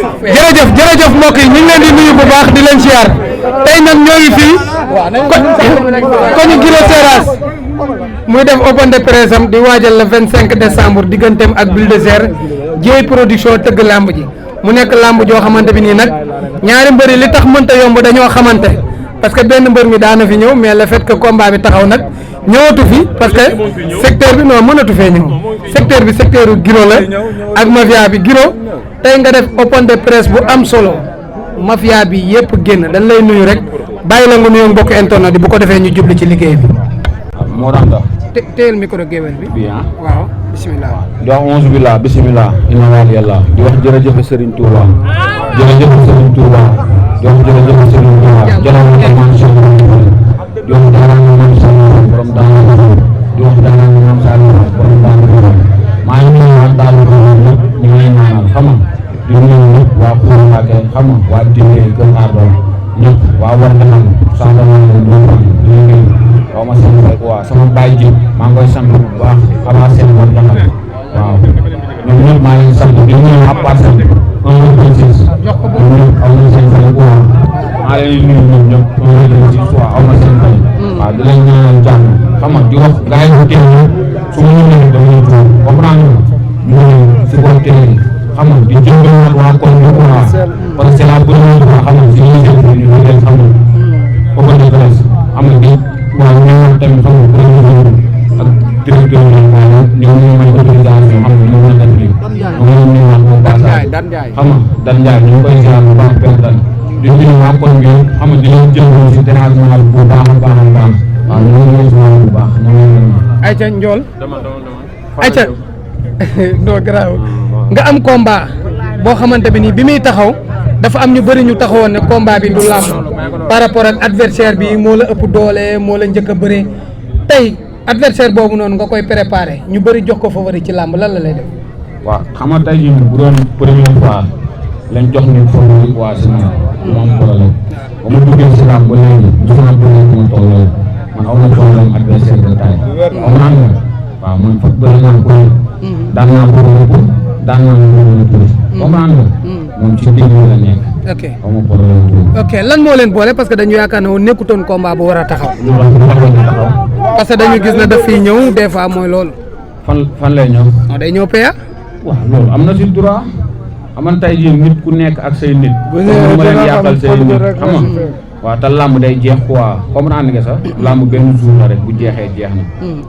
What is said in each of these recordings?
jërëjëf mbokk yi ñu ngi leen di nuyu bu baax di leen siyaar tey nag ñoo ngi fii koñu Guiro Seras muy def open de presse am di waajal le 25 décembre digganteem ak Bulldozer Dieye production tëgg lamb ji mu nekk lamb joo xamante bi nii nag ñaari mbëri li tax mënta yomb dañoo xamante parce que benn mbër mi daana fi ñëw mais le fait que combat bi taxaw nag ñëwatu fi parce que secteur bi non mënatu fee ñëw secteur bi secteur Guiro la ak mafia bi Guiro tey nga def open de presse bu am solo mafia bi yëpp génn dañ lay nuyu rek bàyyi la nga nuyoo mbokk internet di bu ko defee ñu jubli ci liggéey bi. moo tax ndax. téyel micro géwél bi. bi ah waaw bisimilah. di wax onze billah bisimilah inna wal yàlla di wax jërëjëf Serigne Touba jërëjëf Serigne Touba di wax jërëjëf Serigne Touba jërëjëf man Cheikh di wax daanaka man Sall borom daanaka di wax daanaka man Sall borom daanaka maa ngi nuyu waa Daal ñëpp ñu ngi ñaanal xam nga di nuyu ñëpp waa Kourou Mbacké xam nga waa Dine Kër Ardo ñëpp waa Warndaman waaw ma sant rek waaw sama baay ji maa ngi koy sant bu baax xamaa seen war jaxal waaw ñoom ñëpp maa ngi sant di nuyu à parcelle 126 ñoom ñëpp aw na seen fay quoi maa leen di nuyu ñoom ñëpp 126 waaw aw na seen fay waaw di leen ñaanal jàmm xam nga di wax gars yi teel su ma ñëwee damay tuur comprendre nga mu si ko teel xam nga di jëndal nag waa koñ bi quoi parce que c'est la première fois xam nga si ñuy jël ñu leen xam nga open de presse xam nga di waaw ñoom tamit xam nga ak directeur yi ñoom ñoo may autorisation xam nga ñoom la def lii ñoom ñoo wax bu baax xam nga Dan Ndiaye ñu ngi koy ziar bu baax benn dan di nuyu waa koñ bi xam nga di leen jël si terrasse bu baax a baax a baax waaw ñoo ngi ziar bu baax Aïcha Ndiol Aïcha non grave nga am combat boo xamante bi nii bi muy taxaw dafa am ñu bëri ñu taxawoon ne combat bi du làmb par rapport ak adversaire bi moo la ëpp doole moo la njëkk a bëre tey adversaire boobu noonu nga koy préparé ñu bëri jox ko favori ci làmb lan la lay def. waaw xam nga tey jii bu doon première fois lañ jox ñu favori waa si man moom problème ba ma duggee si làmb ba léegi gis naa bëri mu tolloo man aw ma problème adversaire de taille aw naa nga waaw man fa bëri naa ko daan naa ko daan naa ko tuuti comprendre nga moom ci digg la nekk. ok aw ma problème ok lan moo leen boole parce que dañu yaakaar ne woon nekkutoon combat bu war a taxaw. parce que dañu gis ne daf fiy ñëw des fois mooy loolu. fan lay ñëw. non day ñëw PA. waaw loolu am na si droit aman tey jii nit ku nekk ak say nit. bu ma leen yàqal say nit xam nga waaw te làmb day jeex quoi comprendre nga sax làmb benn jour la rek bu jeexee jeex na.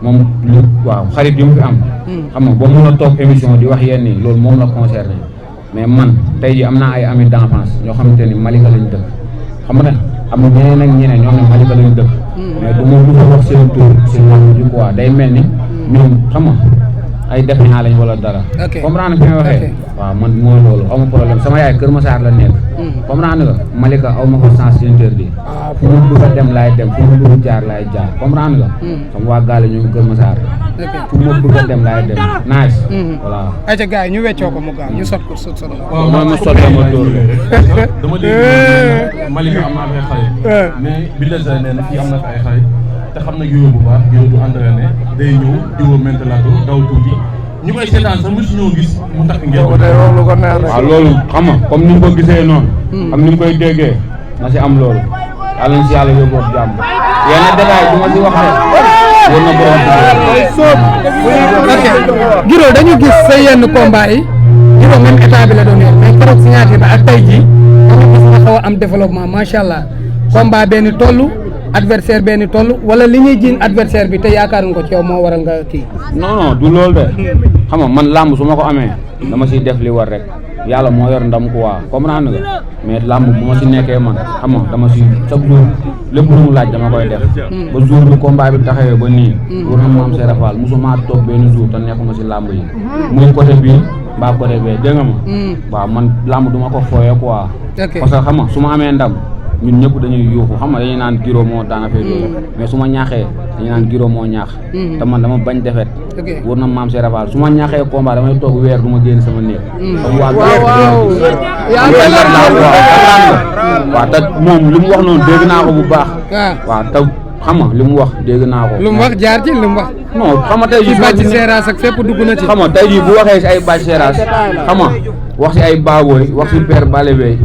moom lu waaw xarit yu mu fi am. xam nga ba mun a toog émission di wax yenn yi loolu moom la concerné mais man tey jii am naa ay amis d'enfance ñoo xamante ni Malika lañ dëkk xam nga am na ñeneen ak ñeneen ñoo xam ne Malika lañ dëkk mais du ma mën a wax seen tur seen làmb ji quoi day mel ni ñoom xam nga ay def naa lañ wala dara. comprendre nga fi may waxee. waaw man mooy loolu aw ma problème sama yaay Kër Massar la nekk. comprendre nga Malika aw ma ko sens interdit. fu mu bëgg a dem laay dem fu mu bëgg jaar laay jaar comprendre nga. sama waa Gale ñu ngi Kër Massar. fu mu bëgg a dem laay dem nice. voilà. ayca gars yi ñu weccoo ko mu gaaw ñu sot ko sot sot. waaw man ma sottee ma dóor la. dama dégg Malika am na ay xale. mais Bulldozer nee na fii am na fi ay xale. te xam na Guiro bu baax Guiro du entraîné day ñëw diwoo mentalato daw tuuti ñu koy seetaan sax mosu ñoo gis mu takk ngeen ko. waaw loolu xam nga comme ni nga ko gisee noonu. ak ni nga koy déggee na si am loolu. yàlla na si yàlla yóbbu ak jàmm. yenn détail du ma si wax de. wóor na borom ok Guiro dañu gis sa yenn combat yi Guiro même état bi la doon yor mais keroog signature ba ak tey jii dañu gis nga xaw a am développement macha allah combat benn toll. adversaire benn toll wala li ñuy jiin adversaire bi te yaakaaruñ ko ci yow moo waral nga kii. non du loolu de xam nga man làmb su ma ko amee dama siy def li war rek yàlla moo yor ndam quoi comprendre nga mais làmb bu ma si nekkee man xam nga dama si chaque jour lépp lu mu laaj dama koy def. ba jour bi combat bi taxawee ba nii. war na maam Serap Fall mosuma toog benn jour te nekkuma si làmb yi. muy côté bii mbaa côté bee dégg nga ma. waaw man làmb du ma ko fooyee quoi. parce que xam nga su ma amee ndam. ñun ñëpp dañuy yuuxu xam nga dañuy naan Guiro moo daan affaire yooyu mais su ma ñaaxee dañuy naan Guiro moo ñaax te man dama bañ defet wóor na maam Serap Fall su ma ñaaxee combat damay toog weer du ma génn sama néeg waaw te moom li mu wax noonu dégg naa ko bu baax waaw te xam nga li mu wax dégg naa ko lu mu wax jaar ci li mu wax non xam nga tey jii bàcc seeraas ak fépp dugg na ci xam nga tey jii bu waxee si ay bàcc seeraas xam nga wax si ay baabooy wax si père Balébé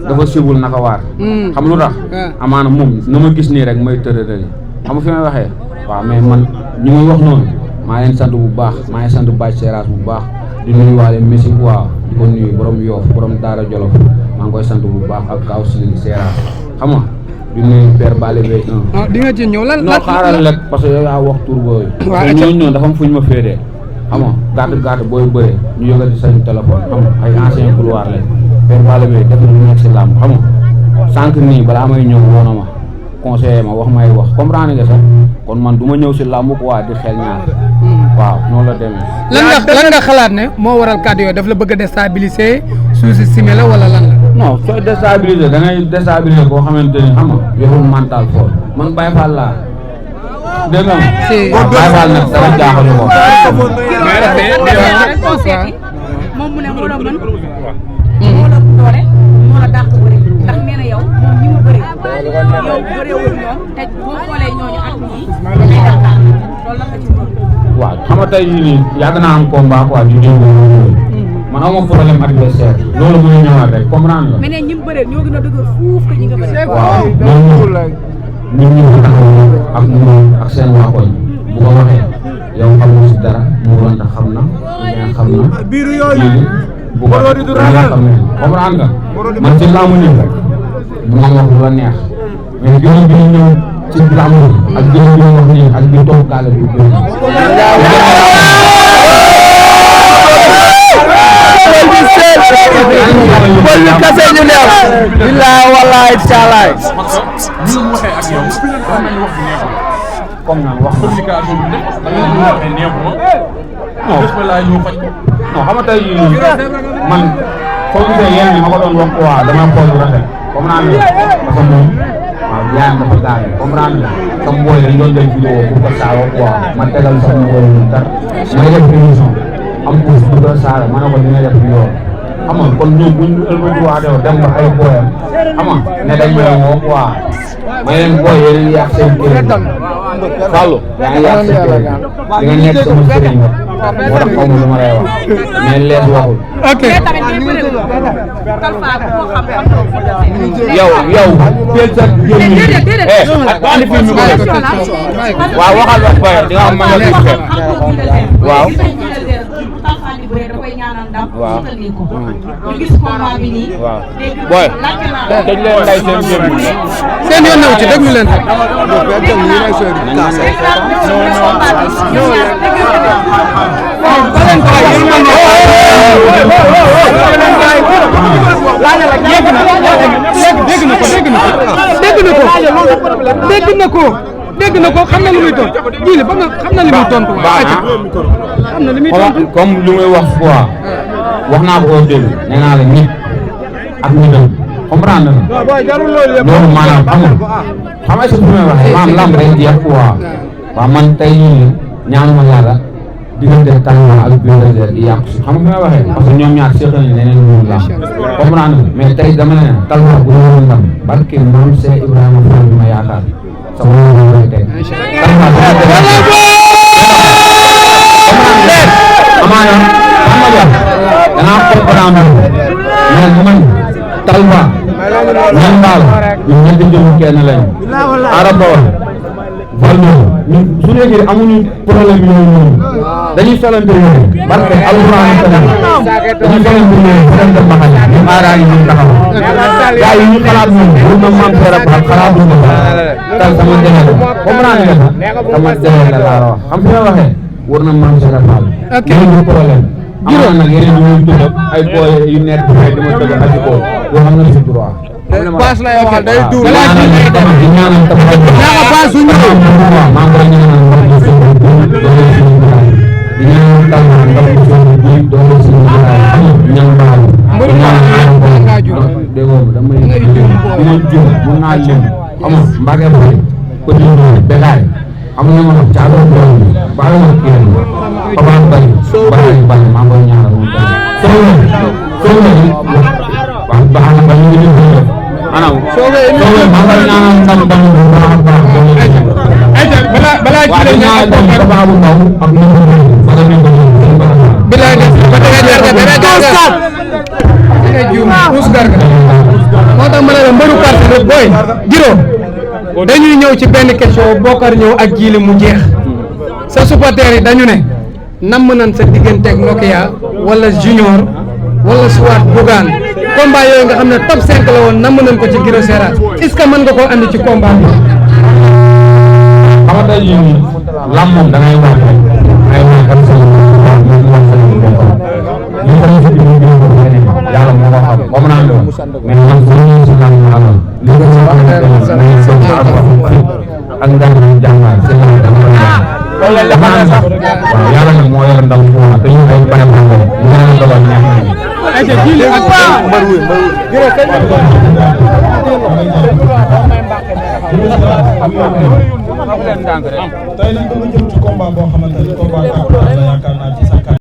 dafa sibul naka waar xam lu tax amaana moom na ma gis nii rek may tërërëri xam nga fi may waxee waaw mais man ñu may wax noonu maa leen sant bu baax maa ngi sant Bathie Seras bu baax di nuyu waale Messi waaw di ko nuyu borom Yoff borom Daara Jolof maa ngi koy sant bu baax ak Kaw Sili Seras xam nga di nuyu père Balébé di nga ci ñëw lan non xaaral rek parce que yow yaa wax tur booy ñooñu noonu dafa am fu ñu ma féetee xam nga gàtt booy bëree ñu yëngati seen téléphone xam nga ay ancien couloir lañ père Balébé def na lu nekk si làmb xam nga sànq nii balaa may ñëw woon na ma conseiller ma wax may wax comprendre nga sax kon man du ma ñëw si làmb quoi di xel ñaar waaw noonu la demee. lan nga xalaat ne moo waral kàddu yooyu daf la bëgg a déstabiliser sous-estimer la wala lan la. non sooy déstabiliser da ngay déstabiliser koo xamante ni xam nga yorul mental fort man Baye Fall laa dégg nga waaw Baye Fall nag dara jaaxalu ko. moom mu ne moo la mën moo la doole moo la dàq bëri ndax nee na yow moom ñi mu bëri yow bëreewul ñoom te boo xoolee ñooñu ak ñii ay dàqaar loolu la nga ci mën. waaw xam nga tey jii nii yàgg naa am combat quoi di déglu man amoo problème adversaire loolu mooy ñëwaat rek comprendre nga. mais nee ñi mu bëree ñoo gën a dëgër fuuf que ñi nga bëree. waaw loolu ñun ñu taxaw ak ñoom ak seen waa koñ bu ko waxee yow xamoo si dara mu wante xam na mais xam na léegi bu ko xam ne comprendre nga man ci laamu nii rek du ma wax lu la neex mais gën bi ñu ñëw ci laamu ak gën bi ñu wax nii ak bi toog kaale bi bol bi kase ñu neex billahi wallahi taalaay ñu mu waxee ak yow dafa mel ni wax bi neexul comme naan wax communication bi def da nga ñu waxee neexuma bés ba laa ñëw faj ko non xam nga tey jii nii man foo gisee yéen ñi ma ko doon wax quoi dama xool lu rafet comprendre nga parce que moom waaw yaayam dafa gaañ comprendre nga sama booy dañ doon def vidéo pour ko saaga quoi ma tegal sama booy yu tar ma def émission am pousse bu doon saaga ma ne ko dina def vidéo xam nga kon ñoom buñ ëlbatiwaatee dem ba ay booyam xam nga ne dañ may woo quoi ma leen booy yéen a yàq seen kër Fallou yaa ngi yàq seen kër di nga nekk sama sëriñ moo tax xaw ma lu ma lay wax mais lees waxul. ok mais tamit day bëri Talfa koo xam xam nga fu la fekk. yow teel sa génn ak andi fi mi ko def waaw waxal wax ba di nga am mën a fekk waaw waaw ñu gis combat bi nii. waaw booy dañ leen lay seen gémmiñ seen yoon ñëw ci déglu leen rek. dégg na ko xam na lu muy tontu jiile ba nga xam na li muy tontu waaye xam na li muy tontu comme lu muy wax quoi wax naa ko dégg nee naa la nit ak nitam comprendre nga loolu maanaam xam nga si fi may waxee maanaam lamb day jeex quoi waaw man tey ñaanuma yàlla diggante Talfa ak Bulldozer di yàqu si xam nga fi may waxee parce que ñoom ñaar seq nañu leneen lu lamb comprendre nga mais tey dama ne Talfa bu ñu ndam barke maam Cheikh Ibrahima Fall bi ma yaakaar sama loolu lay teg amaana xam nga danaa comprendre mais man Talfa ñan baal ñun ñetti jëmu kenn lañ araba Valdo ñun su nekkee amuñu problème yooyu noonu dañuy solante yooyu parce que alxuraan dañuy solante yooyu bu dem maxañ ñu aaraa yi ñu taxaw gaa yi ñu xalaat moom bu ma maam serap xalaatu ma tal sama jëne la comprendre nga sama jëne la laa wax xam fi ma waxee war na maam serap ñu problème amoon nag yeneen yu ñuy tudd ay booy yu nekk ay dama tëgg aji ko yoo xam ne si droit paas lay waxal day duur di ñaanal taxaw ñaanal paas su ñëw maa ngi koy ñaanal ndax ñu seen doole suñu bilaay di ñaanal taxaw ndax ñu seen bi doole suñu bilaay ñaan baal di ñaanal déggoo damay dina jur mun naa lim xam nga mbage bari petit bégaay am na ma caado borom bi baal ma kii papa bari bari maa ngi koy ñaanal moom tamit waaw baax na ba ñu ngi leen anam soobee maa ngi ñaanal ndam ndam bu baax a baax balaa ci la ñaan bu ndaw ak ñu ba nga ñu bilaa def ba da nga booy Giro dañuy ñëw ci benn question Bokar ñëw ak Jili mu jeex sa supporters yi dañu ne namm nañ sa digganteeg Nokia wala Junior wala soit Bougane combat yooyu nga xam ne top 5 la woon namm nañ ko ci Guiro Seras est-ce que mën nga koo andi ci combat bi. xam nga tey jii nii lamb moom da ngay wax rek ay wax kan sa ñu wax sa ñu ko ñu ko ci biir biir ko yàlla moo ko xam comme naan do mais man bu ñu ci naan alal li ko wax ak ndam jàngal ci la wala la yàlla nag moo yor ndam te ñu ay bane ko ñu naan dogal ñaan ay ca Jili ak Giro tey nag dama jëm ci combat boo xamante ni combat yaakaar naa ci